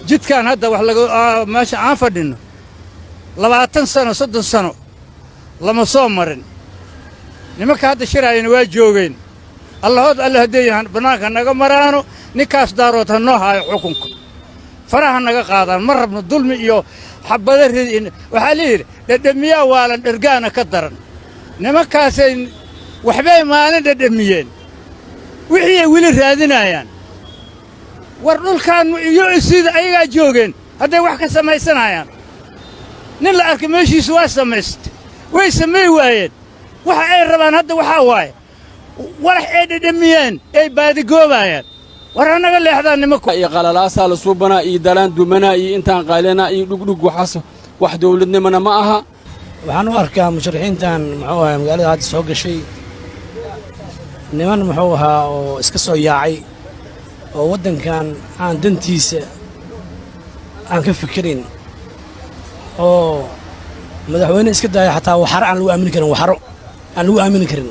Jidkan hadda wax laga meesha aan fadhinno 20 sano, 30 sano lama soo marin. Nimanka hadda shiraayana waa joogeen. Allahood alle hadday yahaan bannaanka naga maraano. Ninkaas Daarood ha noo haayo xukunka, faraha naga qaadaan. Ma rabno dulmi iyo xabado ridi. Waxaa la yidhi, dhedhemiyaa waalan, dhergaana ka daran. Nimankaasay waxbay maalin dhedhemiyeen, wixii ay weli raadinayaan. War dhulkan iyo sida ayagaa joogeen hadday wax ka samaysanayaan, nin la arkay meeshiisu waa samaystay, way samay waayeen. Waxa ay rabaan hadda waxaa waaye walax ay dhedhemiyeen ay baadigoobaayaan. War hanaga leexdaan nimanku. Iyo qalalaasaa la suubanaa iyo dalaan dumanaa iyo intaan qaylanaa iyo dhugdhug. Waxaas wax dawladnimona ma aha. Waxaan u arkaa musharaxiintan, muxuu ahaa, magaalada hadda soo gashay niman, muxuu ahaa, oo iska soo yaacay oo waddankan aan dantiisa aan ka fikirayn, oo madaxweyne iska daaya, xataa waxaro aan lagu aamini karin, waxaro aan lagu aamini karin.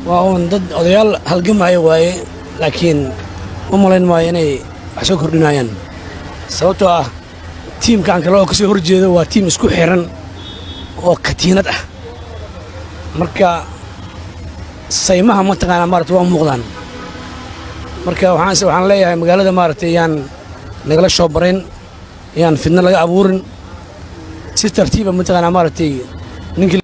Waa uun dad odayaal halgamaya waaye, laakiin u malayn maayo inay wax soo kordhinayaan, sababtoo ah tiimkan kale oo ka soo horjeeda waa tiim isku xiran oo katiinad ah. Marka saymaha mataqaanaa maarata waa muuqdaan. Marka waxaan leeyahay magaalada, maaragtay, yaan nagala soo barayn, yaan fidno laga abuurin. Si tartiiba mataqaanaa maaragtay ninkii.